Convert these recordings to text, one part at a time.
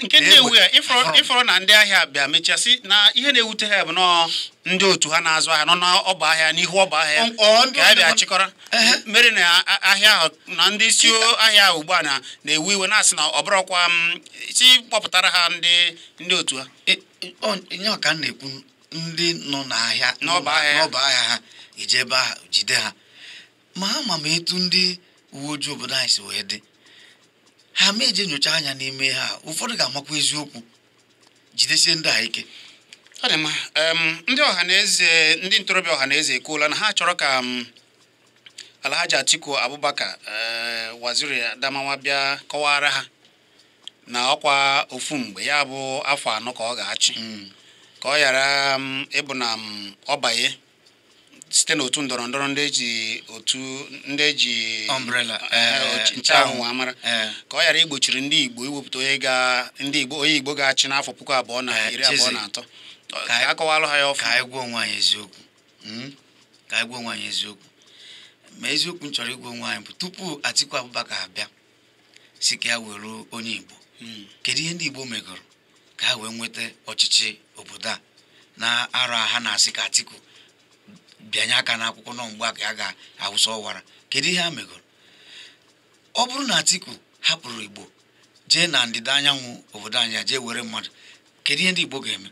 Nke na-ewu ya ịfọrọ na ndị ahịa bịa mechasị na ihe na-ewute ha bụ nọọ ndị otu ha na-azụ ahịa nọ n'ọba ahịa n'ihu ọba ahịa ka ha bịa chịkọrọ mere na ahịa ahụ na ndị isi ahịa ugbu a na-ewu iwe na-asị na ọ bụrụkwa si kpọpụtara ha ndị otu ha. Nye ka m na-ekwu ndị nọ n'ahịa n'ọba ahịa ha eje ebe ahụ jide ha, ma ama m etu ndị uwe ojii obodo anyị si wee dị. Ha ma eje nyocha anya n'ime ha, ụfọdụ ga-amakwa eziokwu jidesie ndị a ike. Ọ dị mma. Ndị ọhaneze, ndị ntorobịa ọhaneze ekwuola na ha chọrọ ka Alhaji Atiku Abubakar Waziri Adamawa bịa kọwara ha na ọkwa ofu mgbe ya bụ afọ 4 ka ọ ga-achị, ka ọ ghara ịbụ na ọ banye site n'otu ndọrọ ndọrọ ndị eji otu ndị eji umbrella ncheanwụ amara, ka ọ ghara igbochiri ndị Igbo iwepụta onye ga ndị Igbo onye Igbo ga-achị n'afọ 2023. Ka akọwalụ ha ya ọfụ. Ka anyị gwa onwe anyị eziokwu. Ka anyị gwa onwe anyị eziokwu. Ma eziokwu m chọrọ ịgwa onwe anyị bụ tupu Atiku Abubakar abịa si ka ya were onye Igbo, kedu ihe ndị Igbo megoro ka ha wee nweta ọchịchị obodo a na arọ ha na-asị ka Atiku bịanye aka n'akwụkwọ nọ mgbe aka ya ga-awụsa ọwara? Kedu ihe ha megoro? Ọ bụrụ na Atiku hapụrụ Igbo jee na ndịda anyanwụ obodo anyị jee were mmadụ, kedu ihe ndị Igbo ga-eme?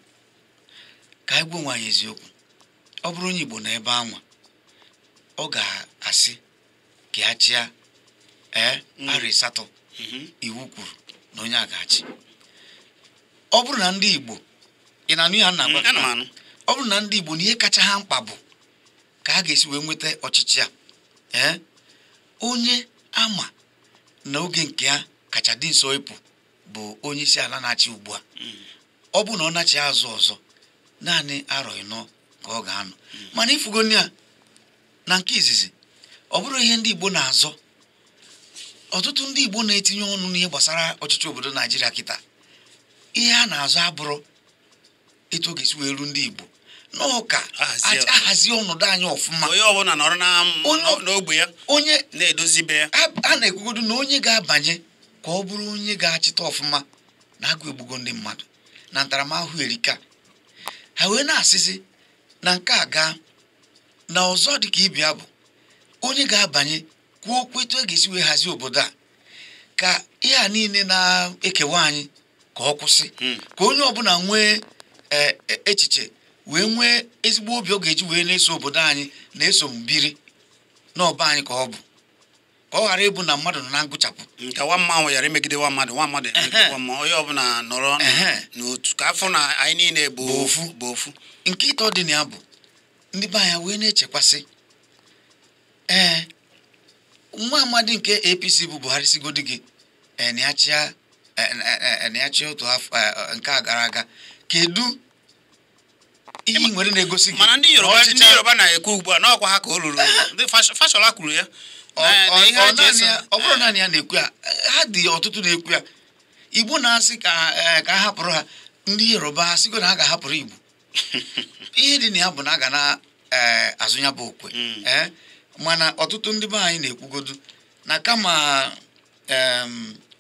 Ka anyị gwa onwe anyị eziokwu. Ọ bụrụ onye Igbo na ebe anwa, ọ ga-asị ka ya chịa arọ 8 iwu kwuru na onye a ga-achị. Ọ bụrụ na ndị Igbo ị na-anụ ihe a na-agwa, ọ bụrụ na ndị Igbo na ihe kacha ha mkpa bụ ka a ga-esi wee nweta ọchịchị a, onye ama na oge nke ya kacha dị nso ịpụ bụ onye isi ala na-achị ugbu a. Ọ bụ na ọ na-achị azụ ọzọ naanị arọ 4 ka ọ ga-anọ. Mana ifugoni ya na nke izizi, ọ bụrụ ihe ndị Igbo na-azọ, ọtụtụ ndị Igbo na-etinye ọnụ n'ihe gbasara ọchịchị obodo Naijiria kịta, ihe a na-azọ abụrụ etu ọ ga-esi wee ru ndị Igbo n'ụka ahazi ọnọdụ anyị ọfụma. Onye ọbụla nọrọ n'ogbe ya, onye na-edozi be ya. A na-ekwugodu na onye ga-abanye ka ọ bụrụ onye ga-achịta ọfụma na agụ egbugo ndị mmadụ na ntaramahụhụ erika. Ha wee na-asịsị na nke a gaa na ọzọ dị ka ibia bụ onye ga-abanye kwuo okwu etu e ga-esi wee hazie obodo a ka ihe a niile na-ekewa anyị ka ọ kwụsị, ka onye ọbụla nwee echiche wee nwee ezigbo obi ọ ga-eji wee na-eso obodo anyị na-eso mbiri n'ọba anyị, ka ọ bụ ka ọ ghara ịbụ na mmadụ nọ na ngụchapụ. Nke nwa mmanwụ ghara imegide nwa mmadụ, nwa mmadụ emegide nwa mmanwụ, onye ọbụla nọrọ n'otu ka afọ na anyị niile bụ ofu bụ ofu. Nke ịtọ dị na ya bụ ndị be anyị wee na-echekwasị ee nwa amadi nke APC bụ Buhari sigodi gị na-achị otu afọ nke a gara aga, kedu ihe nwere na-egosi gị? Mana ndị Yoruba na-ekwu ugbu a n'ọkwa ha ka o ruru. Ndị Fashola kwuru ya. Ọ bụrụ naanị ya na-ekwu ya, ha dị ọtụtụ na-ekwu ya. Igbo na-asị ka a hapụrụ ha, ndị Yoruba sịgo na ha ga-ahapụrụ Igbo. Ihe dị na ya bụ na a ga na-azụ ya bụ okwe. Mana ọtụtụ ndị be anyị na-ekwugodu na kama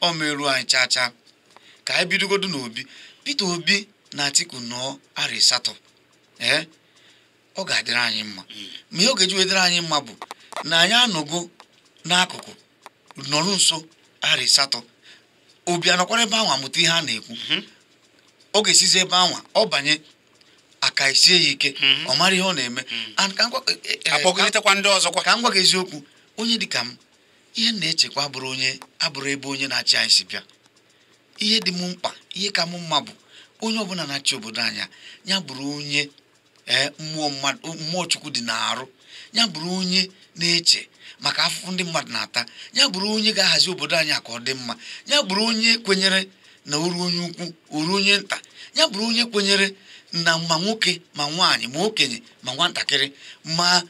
ọ meru anyị chaa chaa ka anyị bidogodu n'Obi. Peter Obi na Atiku nọọ arọ 8, ọ ga-adịrị anyị mma. Ma ihe ọ ga-eji wedịrị anyị mma bụ na anyị anọgo n'akụkụ nọrọ nso arọ 8, Obi anọkwara ebe anwa mụta ihe a na-ekwu. Ọ ga-esizi ebe anwa ọ banye aka esie ya ike, ọ mara ihe ọ na-eme. Akpọkọlitekwa ndị ọzọkwa. Ka m gwa gị eziokwu, onye dịka m, ihe m na-echekwa abụrụ onye abụrụ ebe onye na-achị anyị si bịa. Ihe dị m mkpa, ihe ka m mma bụ onye ọbụla na-achị obodo anyị ya bụrụ onye mmụọ mmadụ, mmụọ Chukwu dị n'arụ, ya bụrụ onye na-eche maka afụfụ ndị mmadụ na-ata, ya bụrụ onye ga-ahazi obodo anyị ka ọ dị mma, ya bụrụ onye kwenyere na oru onye ukwu oru onye nta, ya bụrụ onye kwenyere na ma nwoke ma nwaanyị ma okenye ma nwatakịrị ma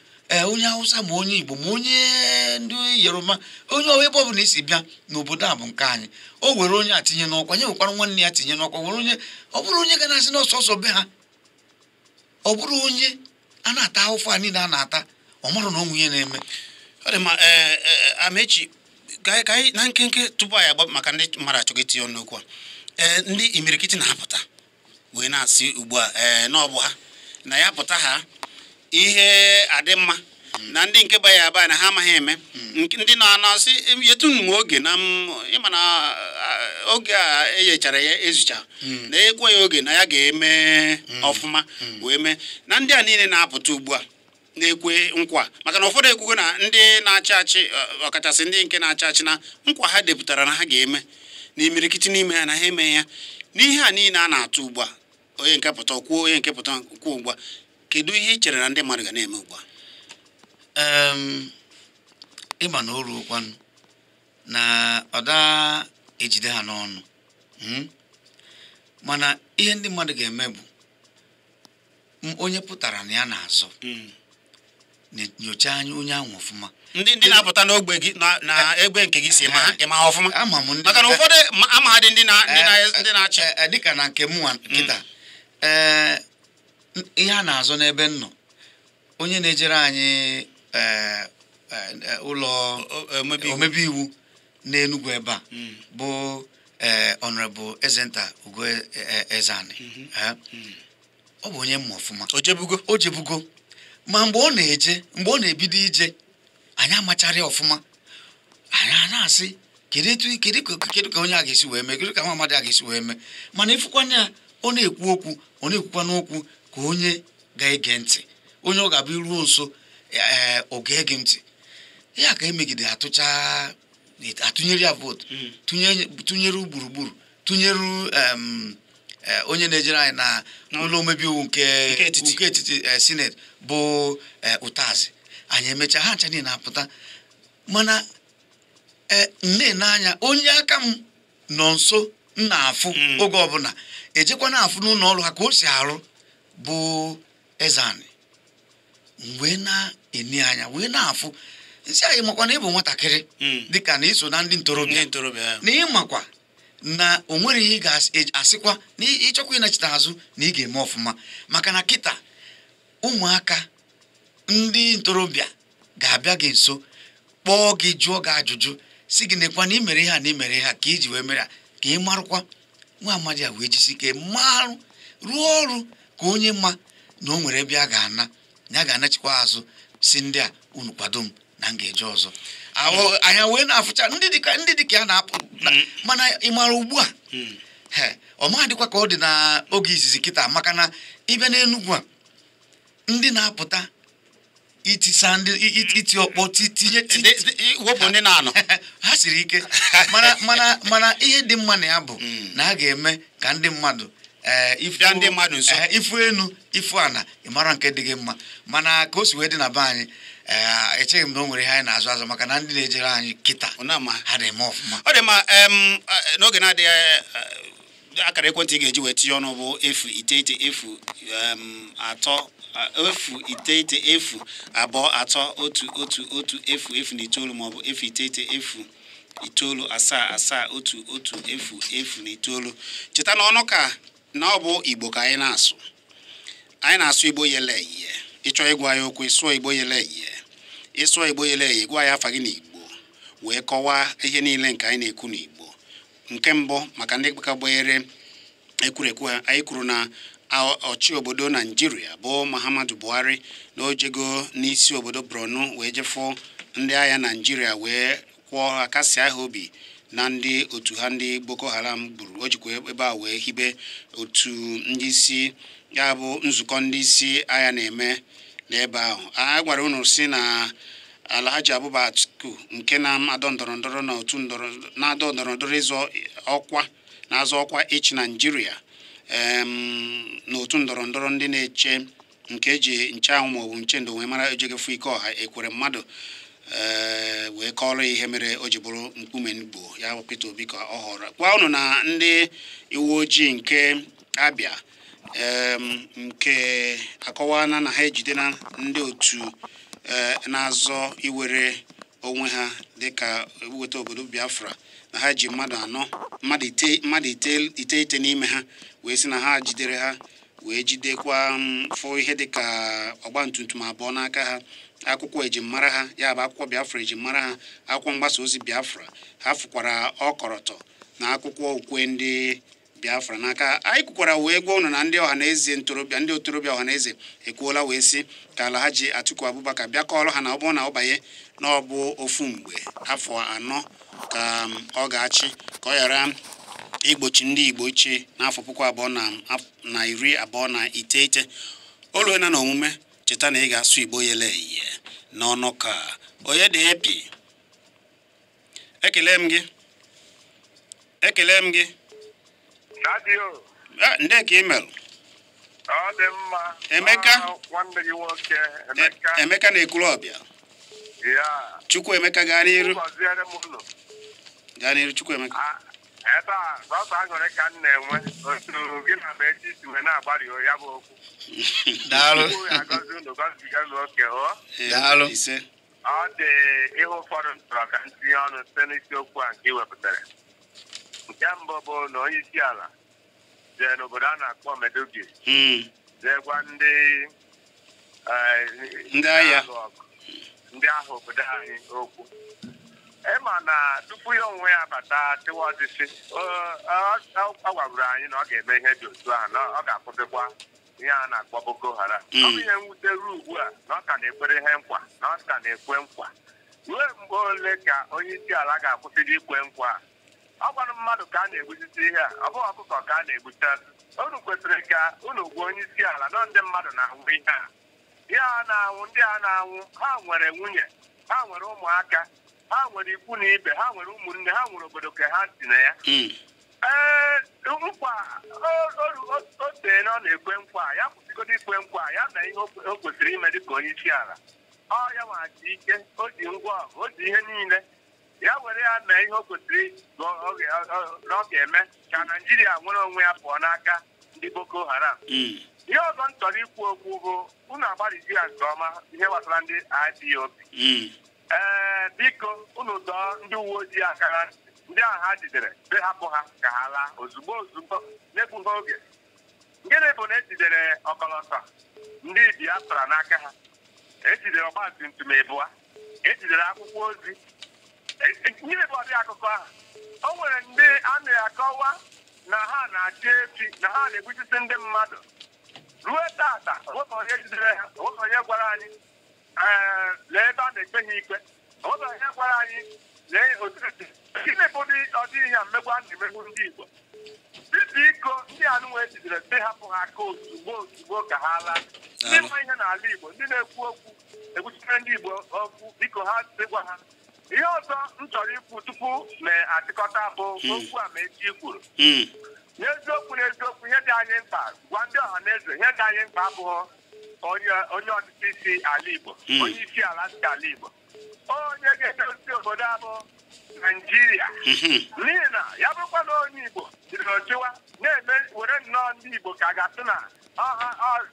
onye Hausa ma onye Igbo ma onye ndị Yoruba, onye ọwa ebe ọbụla isi bịa n'obodo a bụ nke anyị. O were onye a tinye n'ọkwa, nye nwekwara nwanne ya tinye n'ọkwa, were onye ọ bụrụ onye ga na-asị n'ọsọsọ be ha, ọ bụrụ onye a na-ata ahụfụ a niile a na-ata, Ọ marụ na onwe ihe na-eme. Ọ dị mma. Amechi, ka anyị na nkenke tupu anyị agba maka ndị mmadụ achọghị itinye ọnụ okwu a. Ndị imirikiti na-apụta wee na-asị ugbu a na ọ bụ ha na ya pụta ha ihe adị mma, na ndị nke ba ya aba na ha amaghị eme. Ndị na-anọ sị yetu m oge na ịma na oge a enyechara ya ezucha na ekwe ya oge na ya ga-eme ọfụma wee mee. Na ndị a niile na-apụta ugbu a na-ekwe nkwa, maka na ụfọdụ ekwugo na ndị na-achị achị, ọkachasị ndị nke na-achị achị, na nkwa ha depụtara na ha ga-eme na imirikiti n'ime ha na ha eme ya. N'ihe a niile a na-atụ ugbu a, onye nke pụta kwuo, onye nke pụta kwuo ugbu a, kedu ihe ị chere na ndị mmadụ ga na-eme ugbu a? Ịma na o ruokwanụ na ọ da ejide ha n'ọnụ, mana ihe ndị mmadụ ga-eme bụ onye pụtara na ya na-azụ nyochaa anya onye ahụ ọfụma. Ndị na-apụta n'ogbe gị na egbe nke gị si ịma ha ọfụma, ama m ndị maka na ụfọdụ amaghadị ndị na-achị. Dịka na nke mụnwa kịta, ihe a na-azụ n'ebe m nọ, onye na-ejere anyị ụlọ omebe iwu n'Enugu ebe a bụ Honorable Ezenta Ugo Ezeani. Ọ bụ onye mma ọfụma. O jebugo. Ma mgbe ọ na-eje, mgbe ọ na-ebido ije, anyị amachara ya ọfụma. Anyị na-asị kedu ka onye a ga-esi wee mee, kedu ka nwa amadi a ga-esi wee mee. Mana ịfụkwana ya, ọ na-ekwu okwu, ọ na-ekwukwa n'okwu ka onye ga-ege ntị, onye ọ ga-abụ iruo nso ọ ga-ege ntị. Ya ka emegide atụnyere ya vootu, tụnyere gburugburu, tụnyere onye na-ejere anyị na ụlọ omebe iwu nke etiti sineti bụ Ụtazị. Anyị emechaa ha ncha niile apụta. Mana nne n'anya onye aka m nọ nso m na-afụ oge ọbụla ejekwa na-afụ n'ụlọ ọrụ ha ka o si arụ bụ Ezeani. Mgbe na-eni anya wee na-afụ nsị anyị makwa na ị bụ nwatakịrị dịka na iso na ndị ntorobịa, na ịmakwa na o nwere ihe ị ga-asịkwa na ịchọkwa ịnachite azụ na ị ga-eme ọfụma. Maka na kịta ụmụaka ndị ntorobịa ga-abịa gị nso, kpọọ gị, jụọ gị ajụjụ, si gị nekwa na imere ihe a na imere ihe a ka iji wee mere ya, ka ị marụkwa. Nwa amadi a wee jisi ike marụ rụọ ọrụ ka onye ma na o nwere ebe a ga-ana, na a ga-anachikwa azụ si ndị a unu kwado m na m ga-eje ọzọ. Anya wee na-afụcha ndị dịka ya na-apụ. Mana ị mara ugbu a ọ ma dịkwa ka ọ dị n'oge izizi kịta, maka na ịbịa n'Enugwu a, ndị na-apụta itisa ndị iti ọkpọ tinye wepụ ndị na-anọ ha siri ike. Mana ihe dị mma na ya bụ na a ga-eme ka ndị mmadụ ifu enu ifu ana, ị mara nke dị gị mma. Mana ka o si wee dị na be anyị, echeghị m na o nwere ihe anyị na-azụ azụ, maka na ndị na-ejere anyị kịta ha na-eme ọfụma. Ọ dị mma. N'oge na-adịghị akara ekwentị ị ga-eji wee tinye ọnụ bụ 0 9 0 3 0 9 0 2 3 1 1 1 0 0 9 maọbụ 0 9 0 9 7 7 1 1 0 0 9. Cheta na ọnụ ka na ọ bụ Igbo ka anyị na-asụ. Anyị na-asụ Igbo yele eye. Ịchọ ịgwa ya okwu, ịsụọ Igbo yele eye. Ịsụọ Igbo yele eye, gwa ya afa gị n'Igbo wee kọwaa ihe niile nke anyị na-ekwu n'Igbo. Nke mbụ, maka ndị ka gbanyere ekwurekwu ha, anyị kwuru na ọchị obodo Naijiria bụ Muhammadu Buhari na ojego n'isi obodo Borno wee jefụ ndị agha Naijiria wee kwụọ ha, kasịa ha obi na ndị otu ha ndị Boko Haram gburu. O jikwa ebe a wee hibe otu ndị isi, ya bụ nzukọ ndị isi agha na-eme n'ebe ahụ. A gwara unu si na Alhaji Abubakar Atiku nke na-adọ ndọrọndọrọ na otu na-adọ ndọrọndọrọ ịzọ ọkwa na-azọ ọkwa ịchị Naijiria n'otu ndọrọndọrọ ndị na-eche nke eji nche anwụ maọbụ nche ndo wee mara ejegefu ike ọha ekwere mmadụ wee kọọrọ ihe mere o ji bụrụ mkpume Igbo ya bụ Peter Obi ka ọ họrọ. Gwa unu na ndị uwe ojii nke Abia nke akọwana na ha ejidela ndị otu na-azọ iwere onwe ha dịka eweta obodo Biafra, na ha ji mmadụ anọ, mmadụ 9 n'ime ha wee sị na ha jidere ha wee jidekwa fụ ihe dịka ọgbatumtum 2 n'aka ha Akwụkwọ ejimmara ha, ya bụ akwụkwọ Biafra ejimmara ha, akwụkwọ mgbasa ozi Biafra, ha fụkwara ọkọrọtọ na akwụkwọ ukwe ndị Biafra n'aka. Anyị kwukwara wee gwa ụnụ na ndị ọhaneze ntorobịa, ndị otorobịa ọhaneze ekwuola wee sị ka Alhaji Atiku Abubakar bịa kọọrọ ha na ọ bụrụ na ọ banye na ọ bụ ofu mgbe afọ 4 ka ọ ga-achị, ka ọ ghara igbochi ndị Igbo iche n'afọ 2029. Oluena na omume, cheta na ị ga-asụ Igbo yele eye n'ọnụ ka onye dị epi. Ekele m gị, ekele m gị. Ndị ka email? Ọ dị mma. Emeka? Nwanne gị nwoke Emeka. Emeka na-ekwuru ọbịa. Ya. Chukwu Emeka gaa n'iru. Gaa n'iru Chukwu Emeka. Ebe a sọsọ aṅụrị ka m na-enwe otu gị na Amaechi si wee na-agbalị ya bụ okwu. Daalụ. Daalụ. Ise. Ọ dị ihe ụfọdụ m chọrọ ka m tinye ọnụ site n'isiokwu a nke ị wepụtara. Nke mbụ bụ na onye isi ala jee n'obodo a na-akpọ Maiduguri, jee gwa ndị agha ndị agha obodo anyị okwu. Ịma na tupu ya onwe ya bata chịwa ọchịchị, ọ gwaburu anyị na ọ ga-eme ihe dị otu ahụ, na ọ ga-akwụsịkwa ihe a na-akpọ Boko Haram. Ọ bụ ihe mwute ruo ugbu a na ọ ka na-ekwere ihe nkwa, na ọ ka na-ekwe nkwa. Ruo mgbe ole ka onye isi ala ga-akwụsịrị ikwe nkwa? Ọ gwanụ mmadụ ka a na-egbusisi ihe a, ọ bụghị ọkụkọ ka a na-egbute. Unu kwesịrị ka unu gwa onye isi ala nọ ndị mmadụ na-anwụ ihe a. Ihe a na-anwụ, ndị a na-anwụ, ha nwere nwunye, ha nwere ụmụaka, ha nwere ikwu na ibe, ha nwere ụmụnne, ha nwere obodo ka ha si na ya. Ee, nkwa o tee na ọ na-ekwe nkwa, ya kwụsịgodo ikwe nkwa ya na ihe o kwesịrị ime dịka onye isi ala. Ọ ya nwachi ike, o ji ngwa ọgụ, o ji ihe niile. Ya were ya mee ihe o kwesịrị na ọ ga-eme ka Naijiria nwere onwe ya pụọ n'aka ndị Boko Haram. Ihe ọzọ m chọrọ ikwu okwu bụ unu agbalịzi ya nke ọma ihe gbasara ndị IPOB. Ee, biko unu dọọ ndị uwe ojii aka na ntị, ndị ahụ ha jidere be hapụ ha ka ha laa ozugbo ozugbo n'egbughị oge. Gịnị bụ na ejidere ọkọlọtọ ndị Biafra n'aka ha, ejidere ọgbatumtum ịbụa, ejidere akwụkwọ ozi? Gịnị bụ ọdị akụkọ ahụ? O nwere ndị a na-akọwa na ha na-achị efi, na ha na-egbusisi ndị mmadụ. Ruo tata nwoke onye jidere ha, nwoke onye gwara anyị lee ebe a na-ekpe ha ikpe, nwoke onye gwara anyị lee otu. Gịnị bụ ọdị ihe a mmegbu a na-emegbu ndị Igbo? Biko ndị anụnwa ejidere ndị hapụ ha aka ozugbo ozugbo ka ha laa. Ndị ma ihe n'ala Igbo, ndị na-ekwu okwu ekwuchitere ndị Igbo okwu, biko ha sịgwa ha. Ihe ọzọ m chọrọ ikwu tupu ma achịkọta bụ okwu Amaechi kwuru. N'eziokwu n'eziokwu, ihe dị anyị mkpa gwa ndị ọha na eze, ihe dị anyị mkpa abụghị onye ọchịchị si ala Igbo, onye isi ala si ala Igbo, onye ga-edozi obodo abụ Naijiria. N'ihi na ya bụrụkwa na onye Igbo bidoro chịwa na-eme were nnọọ ndị Igbo ka a ga-atụ na ọha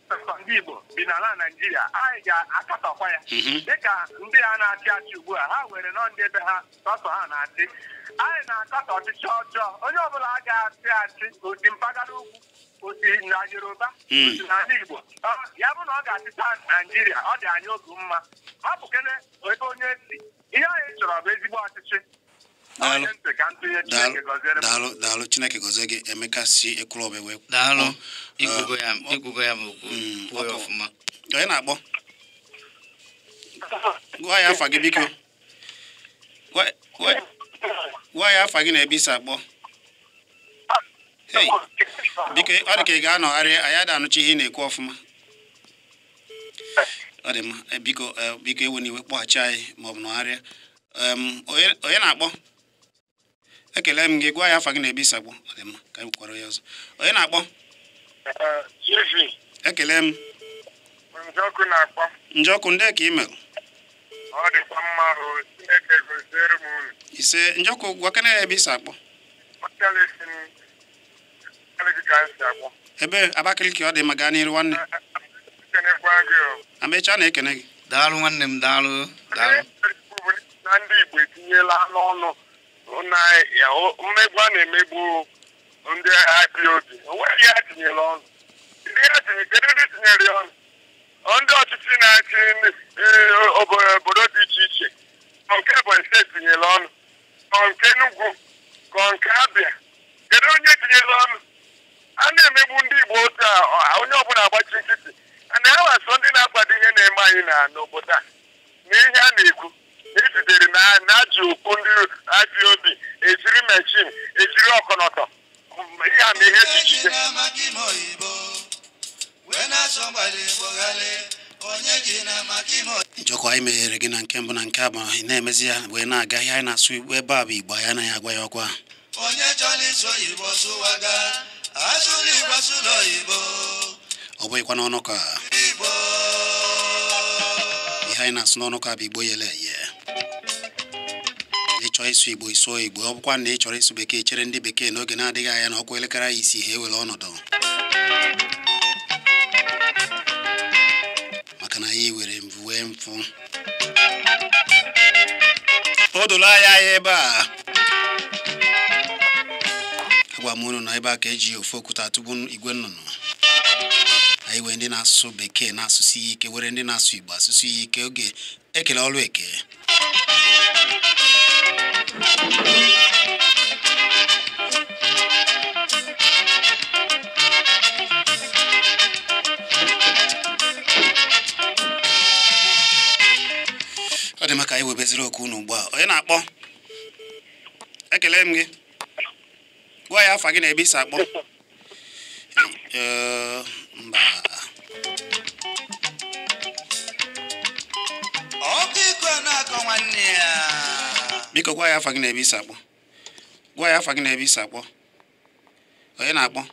ọsọ ndị Igbo bi n'ala Naijiria, anyị ga-akatọkwa ya. Dịka ndị a na-achị achị ugbu a, ha were nọọ ndị ebe ha sọsọ ha na-achị. Anyị na-akatọ ọchịchị ọjọọ. Onye ọbụla a ga-achị achị osi mpaghara ugwu, osi na Yoruba, osi n'ala Igbo, ya bụ na ọ ga-achịcha Naijiria, ọ dị anyị oge mma. Hapụkene ebe onye si. Ihe anyị chọrọ bụ ezigbo ọchịchị. Daalụ, daalụ. Chineke gọzie gị. Emeka si Ekwulọbịa wee. Daalụ. Ikwugo ya ma okwu kwuo ya ọfụma. Onye na-akpọ? Gwa ya afa gị biko. Gwa ya afa gị na ebe isi akpọ. Hey, biko ọ dị ka ị ga-anọgharị, anyị ada anụcha ihe ị na-ekwu ọfụma. Ọ dị mma, biko biko ewe n'iwe kpọghachi anyị ma ọ bụ nọgharịa. Onye na-akpọ? Ekele m gị, gwa ya afa gị na ebe isi akpọ. Ọ dị mma, ka anyị kwara ya ọzọ. Onye na-akpọ? Ekele m. Njọkụ na-akpọ. Njọkụ, ndị ka email? Ọ dịkwa mma o, Chineke goziere m unu. Ise, Njọkụ, gwa kene ya ebe isi akpọ. Ebe Abakaliki ọ dị ma gaa n'iru nwanne. Amecha na-ekene gị. Daalụ nwanne m, daalụ, daalụ. Na ndị Igbo etinyela n'ọnụ na mmegbu a na-emegbu ndị IPOB. Onweghị ya tinyere ọnụ. Ndị ya tinyere, kedu ndị tinyere ya ọnụ? Ndị ọchịchị na-achị obodo dị iche iche, nke Ebonyi steeti tinyere ọnụ, nke Enugu, ka nke Abịa, kedu onye tinyere ọnụ? A na-emegbu ndị Igbo otu a, onye ọbụla agbachi nkịtị. Na ha waso ndị na-akwado ihe na-eme anyị na n'obodo a na ihe a na-ekwu ejidere na ajị okpu ndị ajị obi ejiri meshin ejiri ọkọlọtọ ihe a na ihe ejijide. Njọkwa anyị meghere gị na nke mbụ na nke abụọ ị na-emezi ya wee na-aga ihe anyị na-asụ Igbo ebe a bụ Igbo anyị anaghị agwa ya ọkwa. Onye chọrọ iso Igbo sụwaga, asụrụ Igbo asụrụ Igbo. Ọ bụghịkwa n'ọnụ ka ihe anyị na-asụ n'ọnụ ka bụ Igbo yele eye. Ịchọ ịsụ Igbo ịsụọ Igbo, ọ bụkwa na ị chọrọ ịsụ Bekee chere ndị Bekee n'oge na-adịghị anya na ọkwa elekere isii ha ewere ọnọdụ, maka na anyị were mvuwe mfụ o doro anya anyị ebe a. Agwa m unu na ebe a ka eji ofe okwute atụgbu igwe nnụnụ. Anyị wee ndị na-asụ Bekee na-asụsi ya ike, were ndị na-asụ Igbo asụsụ ya ike. Oge ekele ọlụ eke. Ọ dị maka anyị webeziri okwu unu ugbu a. Onye na-akpọ? Ekele m gị. Gwa ya afa gị na ebe isi akpọ. Mba. Biko gwa ya afa gị na ebe isi akpọ. Gwa ya afa gị na ebe isi akpọ. Onye na-akpọ?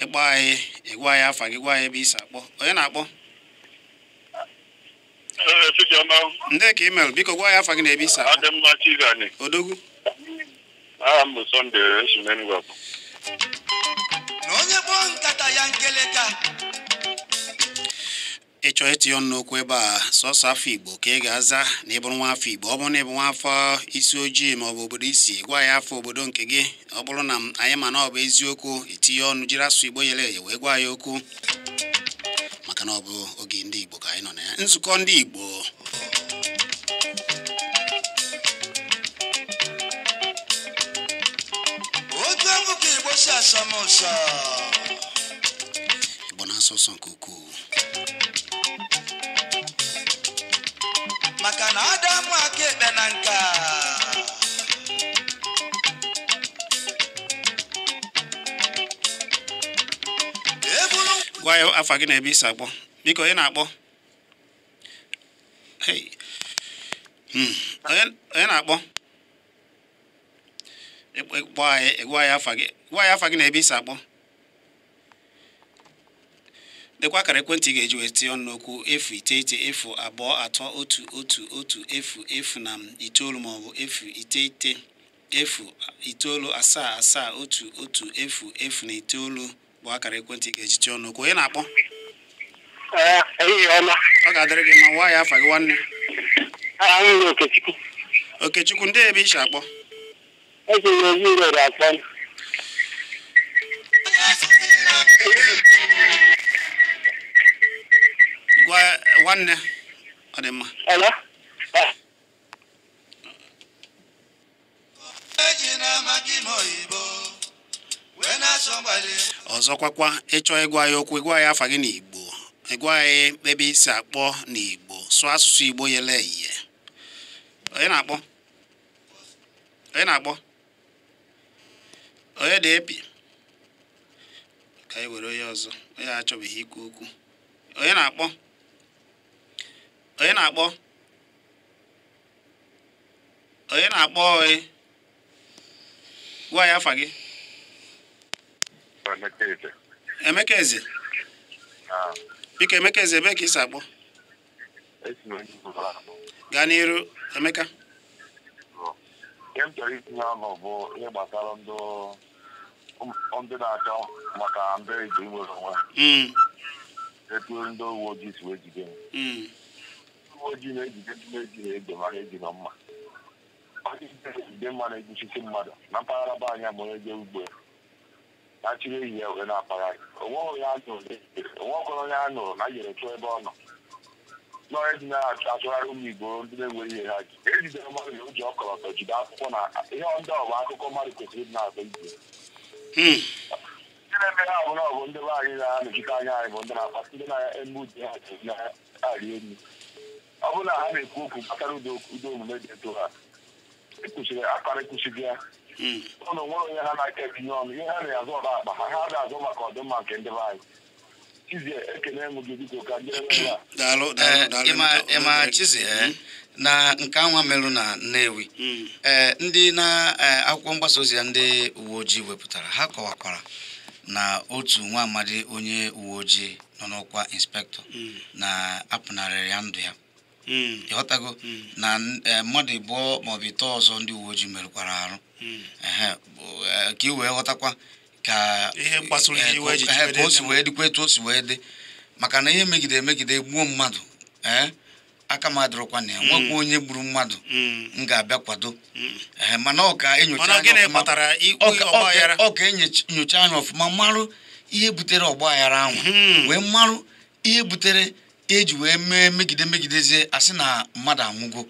Ịkpọ anyị, ịgwa ya afa gị, gwa ya ebe isi akpọ. Onye na-akpọ? Ndị ka email, biko gwa ya afa gị na ebe isi akpọ. Odogwu. Aha m bụ Sunday Eshimenugwu. Na onye kpọọ nkata ya nkeleka. Ị chọọ itinye ọnụ n'okwu ebe a, sọsọ afọ Igbo ka ị ga-aza na ịbụrụ nwa afọ Igbo. Ọ bụrụ na ịbụ nwa afọ isi ojii ma ọ bụ obodo isi, gwa ya afọ obodo nke gị. Ọ bụrụ na anyị ma na ọ bụ eziokwu, itinye ọnụ jiri asụ Igbo yere eye wee gwa ya okwu, maka na ọ bụ oge ndị Igbo ka anyị nọ na ya. Nzukọ ndị Igbo. Igbo na-asụ ụsọ nke ukwuu. Maka na Adamu aka ekpe na nka. Gwa ya afa gị na ebe isi akpọ. Biko onye na-akpọ? Hey. Onye na-akpọ? Gwa ya afa gị. Gwa ya afa gị na ebe isi akpọ. Dekwa akara ekwentị ị ga-eji wee tinye ọnụ n'okwu 0 9 0 2 3 1 1 1 0 0 na 9 ma ọ bụ 0 9 0 9 7 7 1 1 0 0 na 9 bụ akara ekwentị ị ga-eji tinye ọnụ n'okwu. Onye na-akpọ? Ọ ga-adịrị gị ma gwa ya afa gị nwanne. Okechukwu, ndị ebe isi akpọ? Gwa nwanne, ọ dị mma. Ọzọkwakwa, ịchọ ịgwa ya okwu, ịgwa ya afa gị n'Igbo, ịgwa ya ebe isi akpọ n'Igbo, sụọ asụsụ Igbo yele eye. Onye na-akpọ? Onye na-akpọ? Onye dị epi? Ka anyị were onye ọzọ, onye achọbeghị ikwu okwu. Onye na-akpọ? Onye na-akpọ? Onye na-akpọ? Gwa ya afa gị. Emeka Eze. Biko Emeka Eze, ebe ka isi akpọ? Gaa n'iru Emeka. Ihe m chọrọ itinye ọnụ bụ ihe gbasara ndị na-achọ maka ndị Igbo inwere onwe ha. Etu ndị uwe ojii si wee jide m. Ndị uwe ojii na-ejide ndị na-ejighị egbe ma ha eji na mma. Onye ejide mma na-egbuchisi mmadụ na mpaghara be anyị ma onye jee ugbo ya na-achịrị ehi ya wee na-akpagharị. Onweghị onye a nụrụ na yere tụọ ebe ọ nọ. N'ọrụ dị na-achụgharị ụmụ Igbo ndị na-enweghị ihe ha ji. Ejidere mmadụ na o ji ọkọlọtọ jide akwụkwọ na ihe ndị ọ bụ akụkọ mmadụ kwesịrị ịdị na-akọ ibe. Ndị na-eme ha bụ na ọ bụ ndị be anyị na-anọchite anya anyị bụ ndị na-akpata ndị na-eme uche ha ji na-arị elu. Ọ bụrụ na ha na-ekwu okwu gbasara udo omume dị etu ha ekwesịrị akara ekwesịghị ya. Ụlọ nwere onye ha na-aka etinye ọnụ ihe ha na-azụ ọba akpa ha ha ga-azụ maka ọdịmma nke ndị be anyị. Chizie, ekene m gị biko ka ndị ebe a. Daalụ, daalụ, daalụ. Ịma Chizie, na nke anwa merụ na Nnewi, ndị na akwụkwọ mgbasa ozi ya ndị uwe ojii wepụtara, ha kọwakwara na otu nwa amadi onye uwe ojii nọ n'ọkwa inspektọ na apụnarịrị ya ndụ ya. Ịghọtago na mmadụ ịbụọ maọbụ ite ọzọ ndị uwe ojii merụkwara arụ. Ka i wee ghọtakwa ka ihe kpasuru iwe eji ka o si wee dịkwa etu o si wee dị, maka na ihe megide emegide gbuo mmadụ, aka m adịrọkwa na ya, nwekwa onye gburu mmadụ m ga-abịa kwado. Mana ọ ka enyocha anya ọfụma, ọ ka enyocha anya ọfụma marụ ihe butere ọgbaghara ahụ, wee marụ ihe butere eji wee mee megide megidezie asị na mmadụ anwụgo.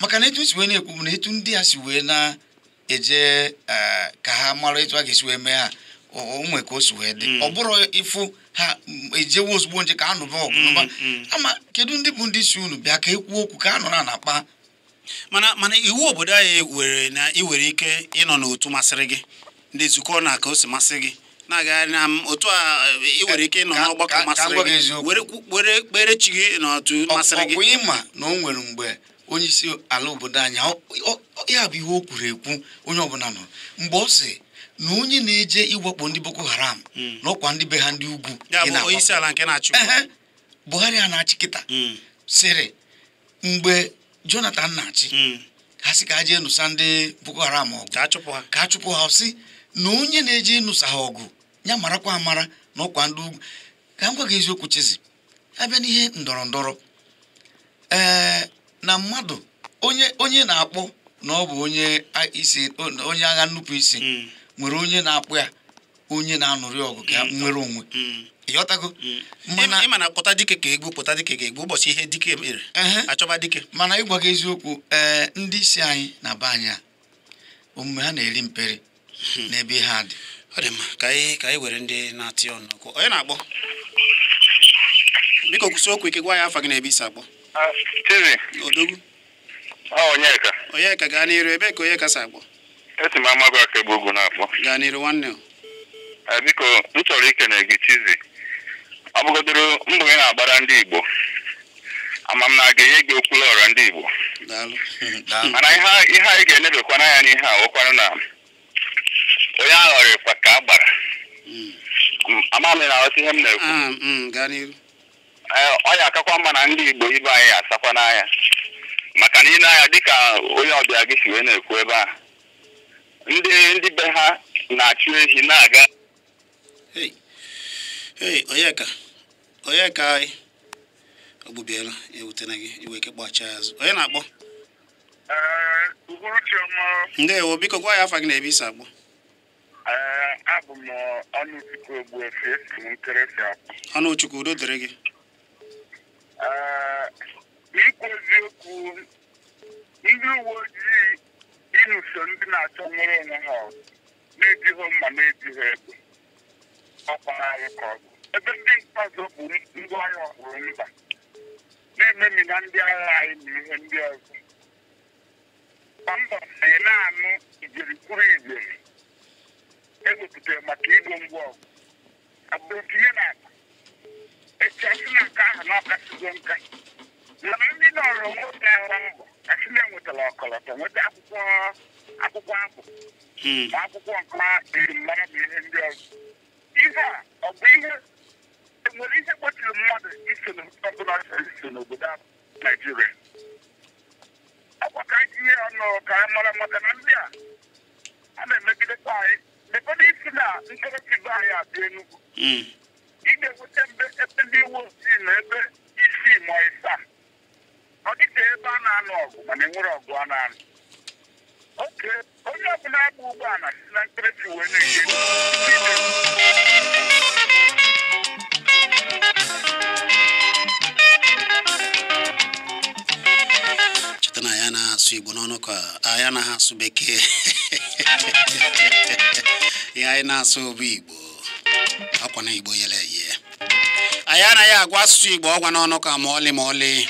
Maka na etu si wee na-ekwu bụ na etu ndị a si wee na-eje ka ha mara etu a ga-esi wee mee ha onwe ka o si wee dị, ọ bụrụ ịfụ ha ejewe ozugbo nje ka a nụba ọgụ nụba. Ama kedu ndị bụ ndị si unu bịa ka ekwu okwu ka a nọrọ na-akpa. Mana iwu obodo anyị were na ị nwere ike ịnọ n'otu masịrị gị, ndị nzukọ na ka o si masị gị na-agagharị na otu a, ị nwere ike ịnọ n'ọgbakọ masịrị gị were kpere chi gị n'otu masịrị gị. Ọ bụ ịma na o nwere mgbe onye isi ala obodo anyị, ya bụ ihe o kwuru ekwu onye ọbụla nụrụ mgbe ọ sị na onye na-eje iwakpo ndị Boko Haram na ọkwa ndị be ha ndị ugwu, Buhari a na-achị kịta sịrị mgbe Jonathan na-achị ha sị ka ha jee nụsa ndị Boko Haram ọgụ ka a chụpụ ha, sị na onye na-eje ịnụsa ha ọgụ ya marakwa amara na ọkwa ndị ugwu. Ka m gwa gị eziokwu Chizi, abịa n'ihe ndọrọ ndọrọ na mmadụ onye na-akpọ na ọ bụ onye isi onye agha nnupụ isi nwere onye na-akpọ ya onye na-anụrị ọgụ ka nwere onwe. Ịghọtago? Ịma na pụta dike ka egbu, pụta dike ka egbu ụbọchị ihe dike mere achọba dike. Mana ịgwa gị eziokwu, ndị isi anyị na be anyị a omume ha na-eri mperi n'ebe ha dị. Ọ dị mma ka anyị were ndị na-atị ọnụ okwu. Onye na-akpọ? Biko kwụsị okwu ike, gwa ya afa gị na ebe isi akpọ. Chizi. Odogwu. Onyeka. Onyeka, gaa n'iru. Ebe ka Onyeka si akpọ? Esi m Amagu aka egbu ugwu na-akpọ. Gaa n'iru nwanne. Biko m chọrọ ikene gị Chizi. Ọ bụgodoro mbọ gị na-agbara ndị Igbo, ama m na a ga-enye gị okwulu ọra ndị Igbo. Daalụ. Mana ihe anyị ga-enebekwa n'anya n'ihe a wụkwanụ na onye aghọrịkwa ka a gbara. Ama m na aghọta ihe m na-ekwu. Gaa n'iru. Ọ ya akakwa mma na ndị Igbo ibe anyị asakwa n'anya, maka na ị na-anya dịka onye ọbịa gị si wee na-ekwu ebe a, ndị be ha na-achụ ehi na-aga. Onyeka, Onyeka anyị ogbubiela ewutena gị iwe ike kpọghachi azụ. Onye na-akpọ? Ndewo, biko gwa ya afa gị na ebe isi akpọ. Abụ m Ọnụchukwu Ogbuefi, esi m Nkerefi akpọ. Ọnụchukwu, udo dịrị gị. N'ikwu eziokwu, ndị uwe ojii ịlụso ndị na-achọ nwere onwe ha na-ejighị mma na-ejighị egbe ọkpara arụ ka ọ bụ ebe ndị nke ọzọ bụ ngwaahịa ọhụrụ mba na-ememina ndị agha anyị na ihe ndị ọzọ. Kwa mbọ anyị na-anụ ijeri kwuru ijeri ewepụtara maka igbo ngwa ọgụ agbụrụ tinye na akpa echasị na nke ahụ na ọkasịgo nka, mana ndị nọrọ nwoke ahụ mbọ asị na enwetara ọkọlọtọ, nweta akwụkwọ abụ ma akwụkwọ nke ejirimara na ihe ndị ọzọ. Ihe a ọ bụ ihe enwere ihe gbochiri mmadụ iso ọbụla chọrọ iso n'obodo Naijiria? Ọkwa ka anyị tinye ọnụ ka anyị mara, maka na ndị a na-emegidekwa anyị. Legodo isi na nkerefi be anyị abịa Enugu, ị ga-enweta ebe ndị uwe ojii na ebe isii ma ịsaa, ọ dịka ebe a na-anụ ọgụ mana enwere ọgụ a na-anụ. Oke onye ọbụla agba ụgbọala si na nkerefi wee na-eje. Anyị anaghị asụ Igbo n'ọnụ ka anyị anaghị asụ Bekee. Ihe anyị na-asụ bụ Igbo. Akwa na Igbo yele eye. Anyị anaghị agwa asụsụ Igbo ọgwa n'ọnụ ka ma ọlị ma ọlị.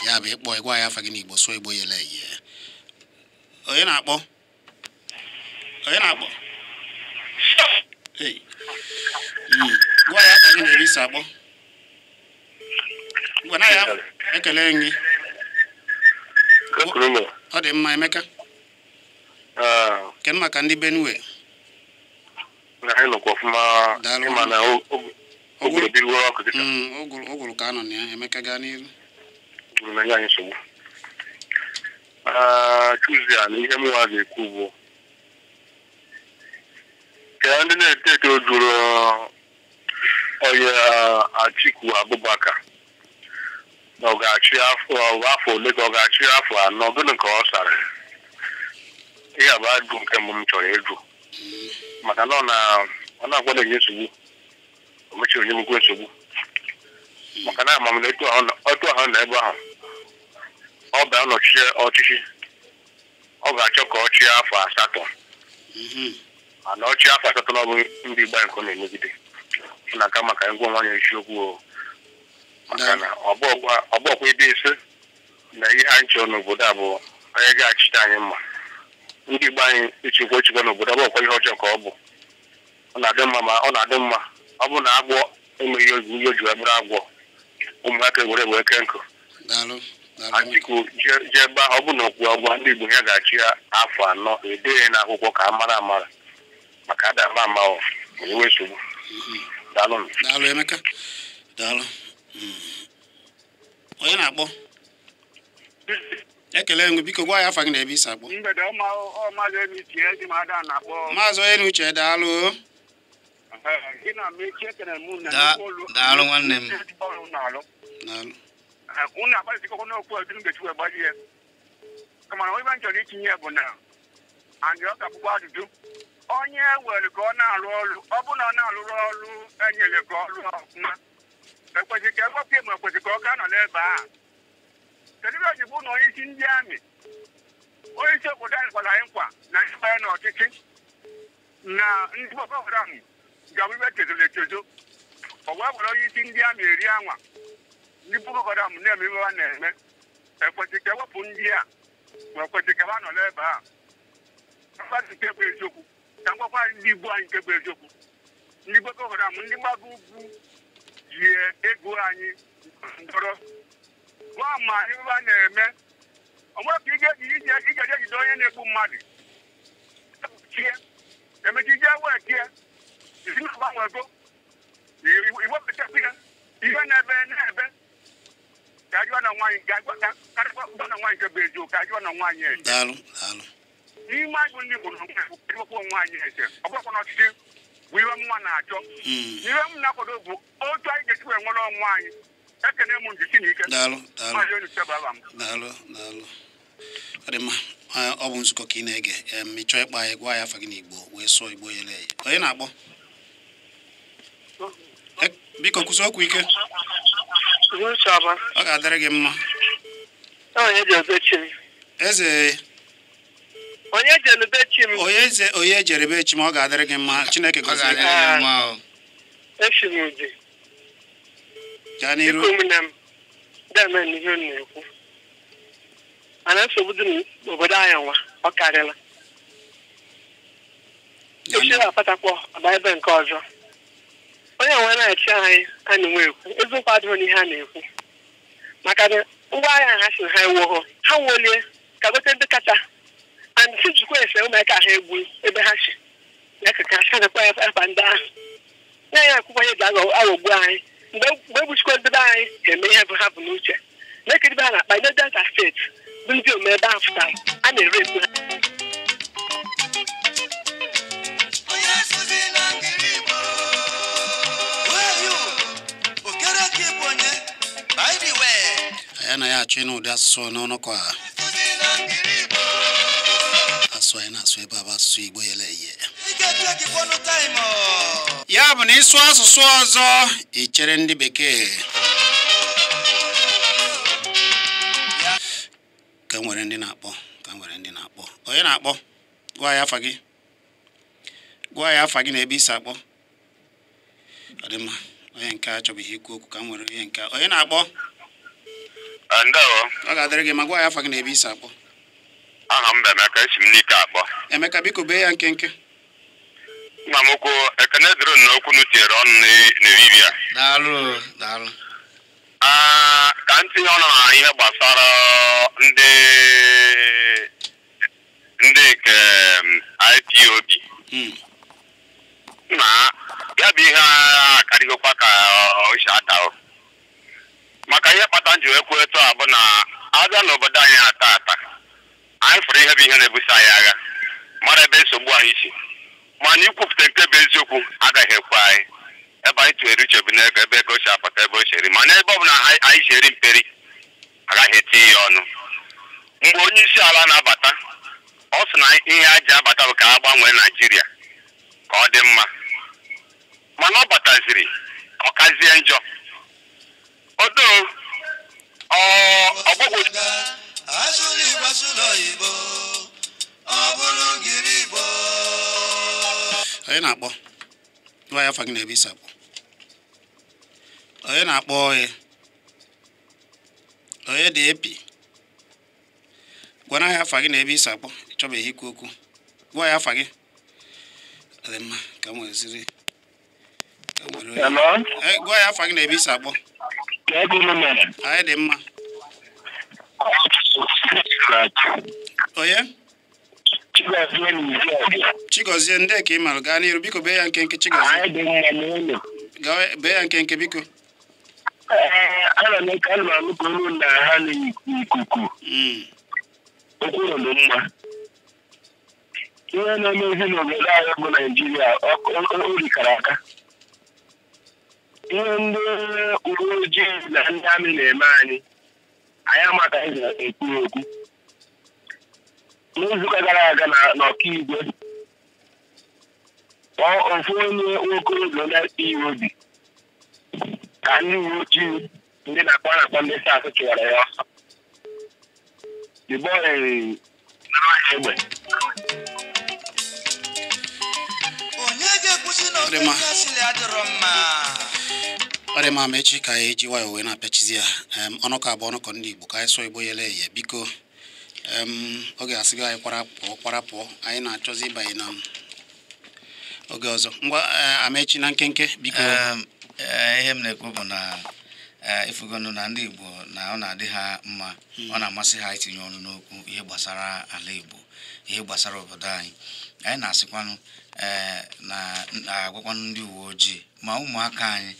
Ya bụ ịkpọ ịgwa ya afa gị n'Igbo sụọ Igbo yele eye. Onye na-akpọ? Onye na-akpọ? Hey. Gwa ya afa gị na ebe isi akpọ. Gwa na ya ekele gị. Ọ dị mma Emeka. Kedu maka ndị Benue? Ụgụrụ ka anọ na ya. Emeka gaa n'iru. Tuesday na ihe mụnwa ga-ekwu bụ ka ndị na-eto eto jụrụ onye Atiku Abubakar na ọ ga-achị afọ ole ka ọ ga-achị afọ anọ, gịnị ka ọ sara? Ihe bụ ajụ nke mbụ m chọrọ ịjụ, maka na ọ na-akwado enye nsogbu, o mechiri onye mkwe nsogbu, maka na ama m na etu ahụ na ebe ahụ ọ bịa nọchie ọchịchị, ọ ga-achọ ka ọ chịa afọ 8. Mana ọ chịa afọ 8 na ọ bụ ndị Igbo nke ọ na-emegide na-aka maka ngwa nwanyị isiokwu, maka na ọ bụọkwa ebe ise na ihe anyị chọrọ n'obodo a bụ onye ga-achịta anyị mma. Ndị Igbo anyị echekwa echekwa n'obodo ọ bụọkwa ihe ọjọọ ka ọ bụ. Ọ na-adị mma, ma ọ na-adị mma ọ bụ na agwọ enweghị ihe o ji wee bụrụ agwọ, ụmụaka were wee kee nkụ. Atiku jee ebe ahụ, ọ bụ na okwu agwa ndị Igbo ya ga-achị ya afọ 4, edeghị n'akwụkwọ ka a mara amara, maka ada ama ama ọ enwe nsogbu. Daalụ. Daalụ Emeka. Daalụ. Onye na-akpọ? Ekele ngwe, biko gwa ya afa gị na ebe isi akpọ. Maazị Onyenuche, daalụ. Daalụ nwanne m. Daalụ. Unu agbalịsikwa n'okwu ọdụ mgbechi wee gbajie, kama na onye chọrọ itinye bụ na andị ọ ga-abụkwa ajụjụ onye were ka ọ na-arụ ọrụ. Ọ bụ na ọ na-arụrụ ọrụ enyere ka ọ rụọ ọfụma, ekwesị ka ewepụ ma ekwesị ka ọ ga nọ n'ebe a. Kedu ebe ji bụ na onye isi ndị amị, onye isi obodo anyị kwara anyị nkwa na ndị banye n'ọchịchị na ndị Boko Haram ga-abụ ibe chezoro echezo, ọ wee were onye isi ndị amị eri anwa ndị Boko Haram na-eme iwe ha na-eme. Ekwesị ka ewepụ ndị a ma ekwesị ka ha nọ n'ebe a. Mkpadụ nke bụ eziokwu ka ngwakwa ndị Igbo anyị nke bụ eziokwu, ndị Boko Haram ndị mgbago ugwu ji ego anyị ndọrọ gwa ma iwe ha na-eme. Ọ nwere ka ị ga-eji ejide onye na-egbu mmadụ chie emechi ije wee tie isi na agbanwego iwepụtakwu ya ihe na-ebe na-ebe ka ajụọ na nwaanyị karịkwa na nwaanyị nke bụ eziokwu, ka ajụọ na nwaanyị eze. Daalụ. Daalụ. N'ime anyị bụ ndị Igbo na onwe onwe anyị eze, ọ bụrụkwa na ọchịchị bụ ihe mma na-achọ. Ihe m na-akwado bụ otu anyị ga-esi wee nwere onwe anyị. Ekene m njisi na ike. Daalụ. Daalụ. Maazị Onyenuche bụ aha m. Daalụ. Daalụ. Ọ dị mma. Ọ bụ nzukọ ka ị na-ege. Ị chọọ ịkpọ anyị, gwa ya afa gị n'Igbo wee sụọ Igbo yele eye. Onye na-akpọ? Biko kwụsị okwu ike. Ọ ga-adịrị gị mma. Eze onye jerebe echi ma ọ ga-adịrị gị mma. Chineke gọzie gị. Gaa n'iru. Mana nsogbu dị n'obodo anyị nwa ọ karịla. Echi na-apatakwa ọba ebe nke ọzọ. Onye nwe na-achị anyị a na-enwe ekwu eziokwu adịghị n'ihe a na-ekwu, maka na ngwa agha ha si ha ewuo ha nwelie ka gote ndị kacha and si jikwa ese ụmụaka ha egbu ebe ha si na ka ha nakwa afa ndị ahụ na ya akwụkwọ ihe ji aghọgbu anyị. Mgbe egbuchikwa ndị be anyị ga-eme ihe bụ ha bụ n'uche na-ekiri ha na-akpa ndị Delta steeti bụ ndị ome ebe ahụ pụtara a na-ere ekwu ha. Anyị anaghị achọ ịnụ ụdị asụsụ n'ọnụ ka asụ anyị na-asụ ebe a bụ asụsụ Igbo yele eye. Ya bụ na ịsụ asụsụ ọzọ ị chere ndị bekee. Ka nwere ndị na-akpọ, ka nwere ndị na-akpọ. Onye na-akpọ? Gwa ya afa gị. Gwa ya afa gị na ebe isi akpọ. Ọ dị mma. Onye nke a achọbeghị ikwu okwu, ka m nwere onye nke a. Onye na-akpọ? Ndewo. Ọ ga-adịrị gị ma gwa ya afa gị na ebe isi akpọ. Aha m bụ Emeka, esi m n'ike akpọ. Emeka, biko bee ya nkenke. Nna m ukwu, ekene dịrị na okwu nu tinyere ọnụ n'eriri a. Daalụ, daalụ. Ka m tinye ọnụ na ihe gbasara ndị nke IPOB. Na ya bụ ihe akarịgokwa ka o si ada o. Maka ihe kpata nji wee kwuo etu a bụ na abịa n'obodo anyị ata ata, anyị fụrụ ihe bụ ihe na-ebuso anyị agha, mara ebe nsogbu anyị si, mana ikwupụta nke bụ eziokwu agaghị ekwe anyị. Ebe anyị tụnyere uche bụ n'ego, ebe ego si apụta, ebe o si eri, mana ebe ọ bụla anyị si eri mperi agaghị etinye ya ọnụ. Mgbe onye isi ala na-abata, ọ sị na ihe a ji abata bụ ka a gbanwee Naijiria ka ọ dị mma, mana ọ bataziri ọ kazie njọ. Odo ọgbọgwụ asụlụ Igbo, asụlụ oyibo, ọ bụrụ ngiri Igbo. Onye na-akpọ? Gwa ya afa gị na ebe isi akpọ. Onye na-akpọ? Onye onye dị epi? Gwana ya afa gị na ebe isi akpọ. Ị chọbeghị ikwu okwu. Gwa ya afa gị. Ọ dị mma, ka m weziri. Ka m were onye. Hello? Gwa ya afa gị na ebe isi akpọ. Anyị dị mma. Onye? Chigozie, ndị ka ị mara, gaa n'iru biko bee ya nkenke. Chigozie, gaa bee ya nkenke biko. Ana m eke ana m anụ ka olu na ha n'ikuku. Okwu dị mma. Ihe na-emezi n'obodo anyị bụ Naijiria, o rikara aka. Ihe ndị uwe ojii na ndị amị na-eme anyị, anyị amataghị ekwu okwu. N'izuụka gara aga n'Ọkaigwe, ofu onye nwokorobịa na-akpa iwe obi ka ndị uwe ojii ndị na-akpọ na-akpọ ndị SARS chụwara ya ọsọ. The boy nara ya egbe. Onye ga-ekwusi na Ọ dị mma. ofe asịrị adịrọ mma. Ọ dị mma, ma echi ka anyị eji nwayọọ wee na-apịachizi ya. Ọnụkọ abụọ, ọnụkọ ndị Igbo, ka anyị sụọ Igbo yele eye biko. Oge asị gị anyị kwara pụọ, kwara pụọ, anyị na-achọzi ịbanye na oge ọzọ. Ngwa, Amechi na nkenke biko. Ihe m na-ekwu bụ na ifugonu na ndị Igbo na ọ na-adị ha mma, ọ na-amasị ha itinye ọnụ n'okwu ihe gbasara ala Igbo, ihe gbasara obodo anyị. Anyị na-asịkwanụ na agwakwanụ ndị uwe ojii ma ụmụaka anyị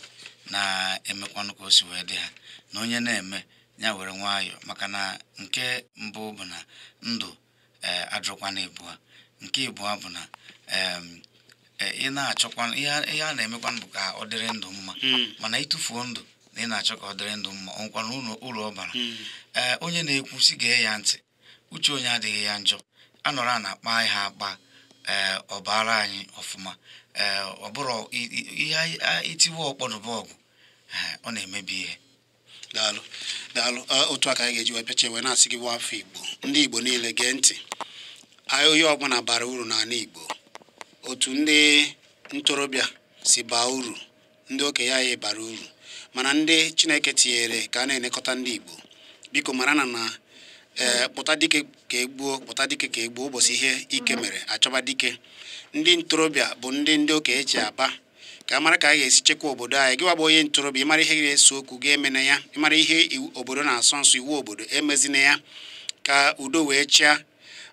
na-emekwanụ ka o si wee dị ha, na onye na-eme ya were nwayọọ, maka na nke mbụ bụ na ndụ adịrọkwana ịbụa. Nke ịbụa bụ na ị na-achọkwa ihe a na-emekwanụ bụ ka ọ dịrị ndụ mma, mana ịtụfuo ndụ na ị na-achọ ka ọ dịrị ndụ mma, ọ nwekwana uru ọ bara. Onye na-ekwu si gee ya ntị, uche onye adịghị ya njọ. Anọrọ a na-akpa ihe akpa, ọ bara anyị ọfụma. Ọ bụrụ ihe itiwe ọkpọnụbọ ọgụ, ọ na-emebi ihe. Daalụ, daalụ. Otu a ka anyị ga-eji wee pịacha wee na-asị gị bụ afọ Igbo, ndị Igbo niile gee ntị. Onye ọbụla bara uru n'ala Igbo. Otu ndị ntorobịa si baa uru, ndị okenye anyị bara uru, mana ndị Chineke tinyere ka a na-elekọta ndị Igbo, biko mara na kpụta dike ka egbuo, kpụta dike ka egbuo. Ụbọchị ihe ike mere achọba dike. Ndị ntorobịa bụ ndị okenye ji aba, ka a mara ka anyị ga-esi chekwa obodo anyị. Gịwa bụ onye ntorobịa, ịmara ihe ga-eso okwu ga-eme na ya, ịmara ihe obodo na-asọ nsọ, iwu obodo emezina ya, ka udo wee chịa.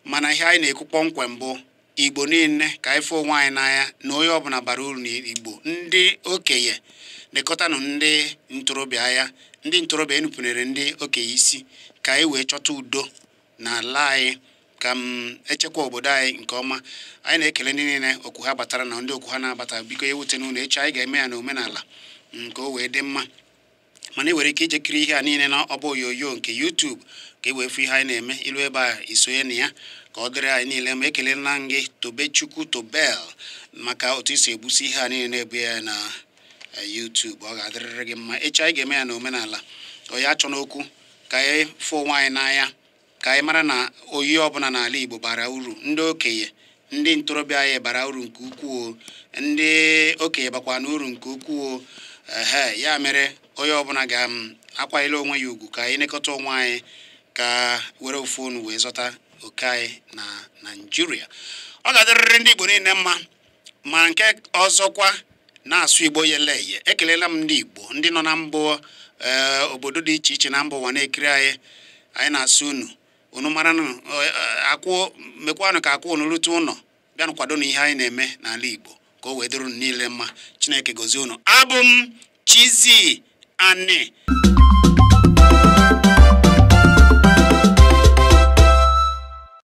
Mana ihe anyị na-ekwu kpọmkwem bụ Igbo niile ka anyị fụ onwe anyị n'anya, na onye ọbụla bara uru n'Igbo. Ndị okenye lekọtanụ ndị ntorobịa anya, ndị ntorobịa enupụnyere ndị okenye isi, ka anyị wee chọta udo n'ala anyị, ka m echekwa obodo anyị nke ọma. Anyị na-ekele ndị niile okwu ha batara na ndị okwu ha na-abata. Biko ewute n'ụlọ echi, anyị ga-eme ya n'omenala nke o wee dị mma. Mana ị nwere ike ijekiri ihe a niile na ọba onyonyo nke YouTube ka e wee fụ ihe anyị na-eme. Ilu ebe a isonye na ya ka ọ dịrị anyị niile. Ma ekelela gị Tobechukwu Tobel maka otu isi egbusi ihe a niile na-ebu ya na YouTube. Ọ ga-adịrịrị gị mma. Echi anyị ga-eme ya n'omenala. Onye achọ n'okwu ka anyị fụ onwe anyị n'anya. Ka anyị mara na oyi ọbụla n'ala Igbo bara uru. Ndị okenye, ndị ntorobịa anyị bara uru nke ukwuu, ndị okenye bakwa n'uru nke ukwuu. Ehe, ya mere onye ọbụla ga-akwanyere onwe ya ugwu, ka anyị nekọta onwe anyị, ka were ofu onu wee zọta oke anyị na Naịjirịa. Ọ ga-adịrịrị ndị Igbo niile mma. Ma nke ọzọkwa, na-asụ Igbo yele eye. Ekelela m ndị Igbo ndị nọ na mbụ obodo dị iche iche na mba ụwa na-ekiri anyị. Anyị na-asụ unu, unu mara akwụ mekwanụ ka akwụ unu rute ụlọ, bịanụ kwado na ihe anyị na-eme n'ala Igbo ka o wee dịrị unu niile mma. Chineke gozie unu. Abụ m Chizzy Ani.